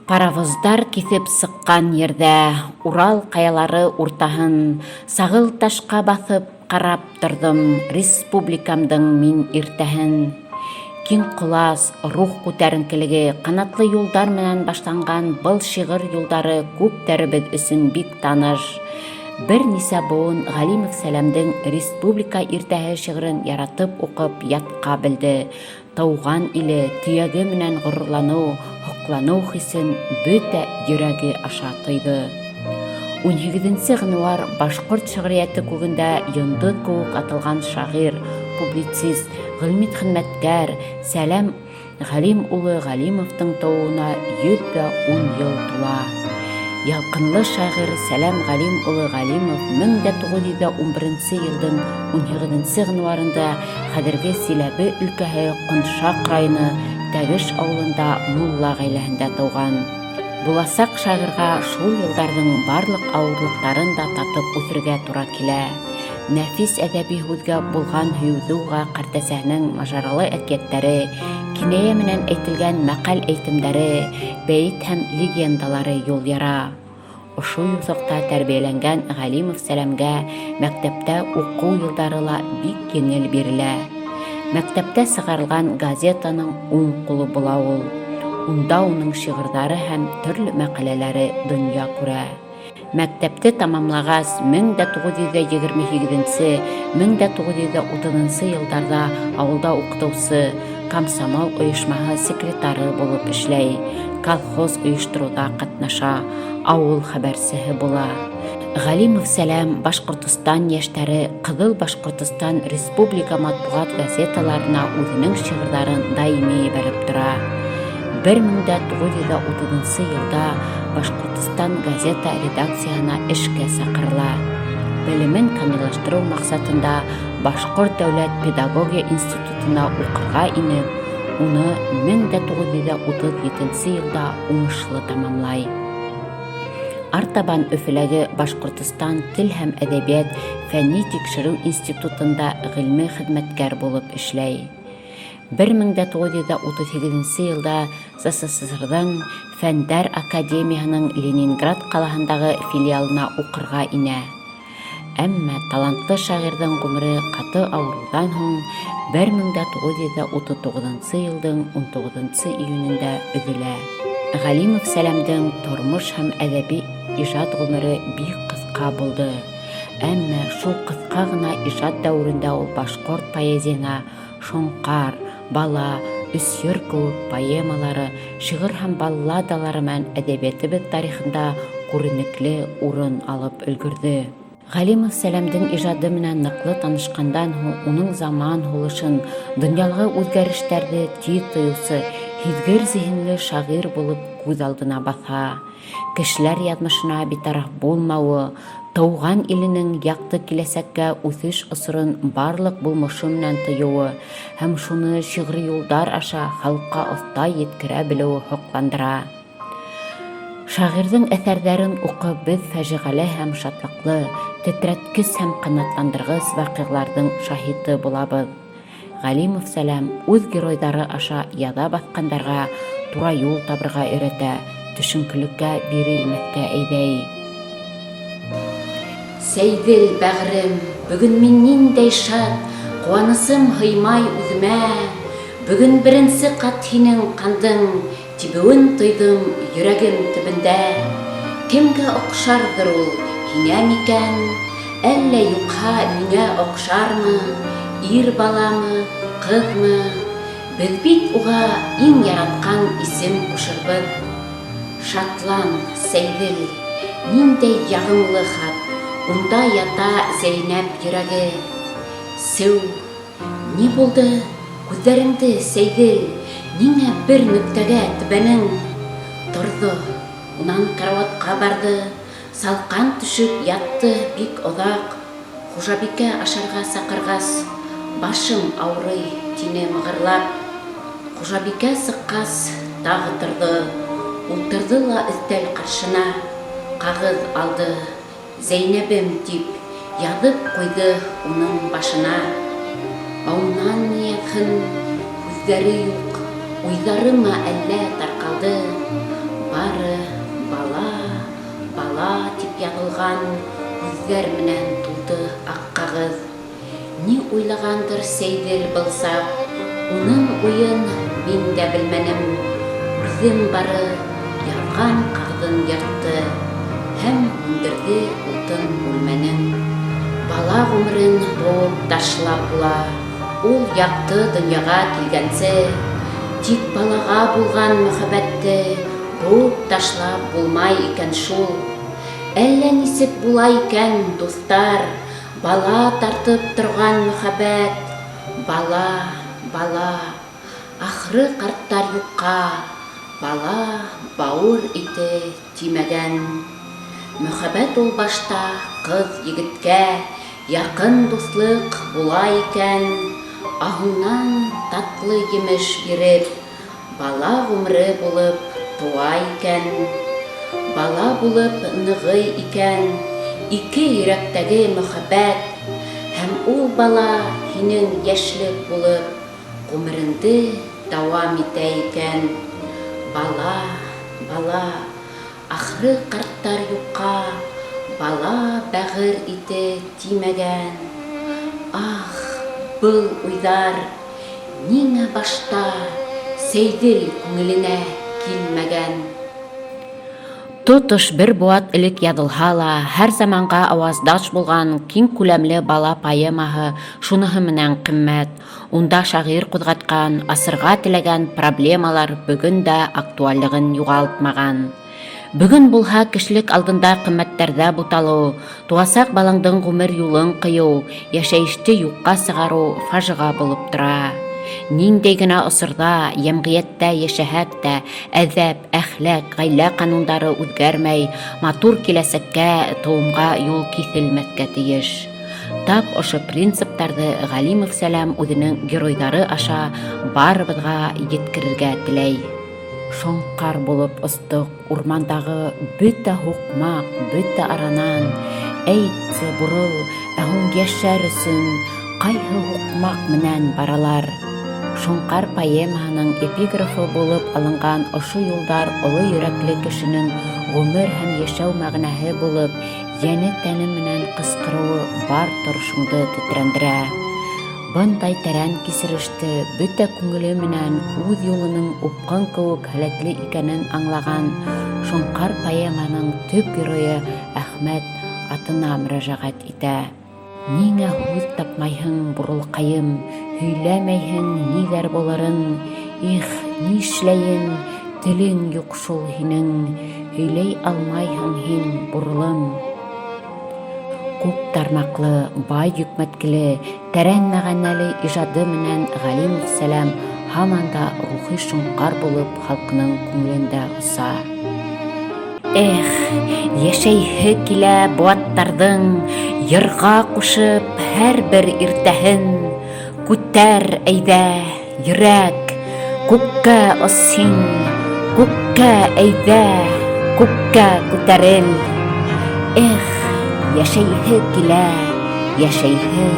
Паровоздар киҫеп сыҡҡан ерҙә Урал ҡаялары уртаһын Сағыл ташҡа баҫып ҡарап торҙом Республикамдың мин иртәһен. Киң ҡолас, рух күтәренкелеге, ҡанатлы юлдар менән башланған был шиғыр юлдары күптәребеҙ өсөн бик таныш. Бер нисә быуын Ғәлимов Сәләмдең Республика иртәһе шиғырын яратып уҡып ятҡа белде. Тыуған иле, төйәге менән ғорурланыу, һоҡланыу хисен бөтә йөрәге аша тойҙо. Унһигеҙенсе ғинуар башҡорт шиғриәте күгендә йондоҙ кеүек атылған шағир, публицист, ғилми хеҙмәткәр Сәләм Ғәлим улы Ғәлимовтың тыуыуына 110 йыл тула. Ялҡынлы шағир Сәләм Ғәлим улы Ғәлимов 1911 йылдың 18 ғинуарында хәҙерге Силәбе өлкәһе Ҡоншаҡ районы Тәгеш ауылында мулла ғаиләһендә тыуған. Буласаҡ шағирға шул йылдарҙың барлыҡ ауырлыҡтарын да татып үҫергә тура килә. Нәфис әҙәби һүҙгә булған һөйөүҙе уға ҡәртәсәһенең мажаралы әкиәттәре, кинәйә менән әйтелгән мәҡәл-әйтемдәре, бәйет һәм легендалары юл яра. Ошо юҫыҡта тәрбиәләнгән Ғәлимов Сәләмгә мәктәптә уҡыу йылдары ла бик еңел бирелә. Мәктәптә сығарылған газетаның уң ҡулы була ул. Унда уның шиғырҙары һәм төрлө мәҡәләләре донъя күрә. Мәктәпте тамамлағас, 1928-нсе, 1930-нсы йылдарҙа ауылда уҡытыусы, комсомол ойошмаһы секретары булып эшләй, колхоз ойоштороуҙа ҡатнаша, ауыл хәбәрсеһе була. Ғәлимов Сәләм Башҡортостан йәштәре, Ҡыҙыл Башҡортостан республика матбуғат газеталарына үҙенең шиғырҙарын даими ебәреп тора. 1930 йылда Башҡортостан газета редакцияһына эшкә саҡырыла. Белемен камиллаштырыу маҡсатында Башҡорт дәүләт педагогия институтына уҡырға инеп, уны 1937 йылда уңышлы тамамлай. Артабан Өфөләге Башҡортостан тел һәм әҙәбиәт фәнни тикшереү институтында ғилми хеҙмәткәр булып эшләй. 1938 йылда СССРҙың Фәндәр академияһының Ленинград ҡалаһындағы филиалына уҡырға инә. Әммә талантлы шағирҙың ғүмере ҡаты ауырыуҙан һуң 1939 йылдың 19 июнендә өҙөлә. Ғәлимов Сәләмдең тормош һәм әҙәби ижад ғүмере бик ҡыҫҡа булды. Әммә шул ҡыҫҡа ғына ижад дәүерендә ул башҡорт поэзияһына Шоңҡар, Бала, Өс йыр кеүек поэмалары, шиғыр һәм балладалары менән әҙәбиәтебеҙ тарихында күренекле урын алып өлгөрҙө. Ғәлимов Сәләмдең ижады менән ныҡлы танышҡандан һуң уның заман һулышын, донъялағы үҙгәрештәрҙе тиҙ тойоусы, һиҙгер зиһенле шағир булып күҙ алдына баҫа. Кешеләр яҙмышына битараф булмауы, тыуған иленең яҡты киләсәккә үҫеш осорон барлыҡ булмышы менән тойоуы һәм шуны шиғри юлдар аша халыҡҡа оҫта еткерә белеүе һоҡландыра. Шағирҙың әҫәрҙәрен уҡып беҙ фажиғәле һәм шатлыҡлы, тетрәткес һәм ҡанатландырғыс ваҡиғаларҙың шаһиты булабыҙ. Ғәлимов Сәләм үҙ геройҙары аша яҙа баҫҡандарға тура юл табырға өйрәтә, төшөнкөлөккә бирелмәҫкә әйҙәй. Сәйҙел, бәғерем, бөгөн мин ниндәй шат, Ҡыуанысым һыймай үҙемә. Бөгөн беренсе ҡат һинең ҡандың Тибеүен тойҙом йөрәгем төбөндә. Кемгә оҡшарҙыр ул, һиңә микән? Әллә юҡһа миңә оҡшармы? Ир баламы, ҡыҙмы? Беҙ бит уға иң яратҡан исем ҡушырбыҙ. Шатлан, Сәйҙел, ниндәй яғымлы хат, Унда ята Зәйнәп йөрәге. Сеү, Ни булды? Күҙҙәреңде, Сәйҙел, ниңә бер нөктәгә төбәнең? Торҙо, унан карауатҡа барҙы, салҡан төшөп ятты бик оҙаҡ. Хужабикә ашарға саҡырғас, башым ауырый, тине мығырлап. Хужабикә сыҡҡас, тағы торҙо, ултырҙы ла өҫтәл ҡаршына, ҡағыҙ алды. Зәйнәбем дип яҙып ҡуйҙы уның башына. Ә унан ни яҙһын, һүҙҙәре юҡ, уйҙарымы әллә тарҡалды. һүҙҙәр менән тулды аҡ ҡағыҙ. Ни уйлағандыр Сәйҙел был саҡ, Уның уйын мин дә белмәнем. Үҙем бары яҙған ҡағыҙын йыртты Һәм һүндерҙе утын бүлмәнең. Бала ғүмерен быуып ташлап була, Ул яҡты донъяға килгәнсе. Тик балаға булған мөхәббәтте Быуып ташлап булмай икән шул. Әллә нисек була икән, дуҫтар, Бала тартып торған мөхәббәт, Бала, бала, ахры ҡарттар юҡҡа Бала бауыр ите тимәгән. Мөхәббәт ул башта ҡыҙ егеткә Яҡын дуҫлыҡ була икән, Аһуңнан татлы емеш биреп, Бала ғүмере булып тыуа икән, Бала булып ныгый икән Ике йөрәктәге мөхәббәт, Һәм ул бала һинең йәшлек булып Ғүмереңде дауам итә икән. Бала, бала, ахры ҡарттар юҡҡа Бала бәғер ите тимәгән. Ах, был уйҙар! Ниңә башта Сәйҙел күңеленә килмәгән? Тотош бер быуат элек яҙылһа ла, һәр заманға аваздаш булған киң күләмле бала поэмаһы шуныһы менән ҡиммәт, унда шағир ҡуҙғатҡан, асырға теләгән проблемалар бөгөн дә актуальлығын юғалтмаған. Бөгөн булһа кешелек алдында ҡиммәттәрҙә буталыу, туасаҡ балаңдың ғүмер юлын ҡыйыу, йәшәйеште юҡҡа сығарыу фажиға булып тора. Ниндәй генә осорҙа, йәмғиәттә йәшәһәк тә, әҙәп, әхләк, ғаилә ҡанундары үҙгәрмәй, матур киләсәккә, тыуымға юл киҫелмәҫкә тейеш. Тап ошо принциптарҙы Ғәлимов Сәләм үҙенең геройҙары аша барыбыҙға еткерергә теләй. Шоңҡар булып остоҡ урмандағы бөтә һуҡмаҡ, бөтә аранан. Әйтсе, Бурыл, ә һуң йәшәр өсөн ҡайһы һуҡмаҡ менән баралар? Шоңҡар поэмаһының эпиграфы булып алынған ошо юлдар оло йөрәкле кешенең ғүмер һәм йәшәү мәғәнәһе булып, йәне-тәне менән ҡысҡырыуы бар торошоңдо тетрәндерә. Бындай тәрән кисереште бөтә күңеле менән үҙ юлының упҡын кеүек һәләтле икәнен аңлаған Шоңҡар поэманың төп геройы Әхмәт атына мөрәжәғәт итә. Ниңә һүҙ тапмайһың, бурылҡайым, һөйләмәйһең ниҙәр булырын, Их, нишләйем, телең юҡ шул һинең, һөйләй алмайһың һин, бурылым. Күп тармаҡлы, бай йөкмәткеле, тәрән мәғәнәле ижады менән Галимов Сәләм һаман да рухи шоңҡар булып халҡының күңелендә оса. Эх, йәшәйһе килә быуаттарҙың йырға ҡушып һәр бер иртәһен. Күтәр, әйҙә, йөрәк, күккә ос һин, күккә, әйҙә, күккә күтәрел. Эх, йәшәйһе килә, йәшәйһе.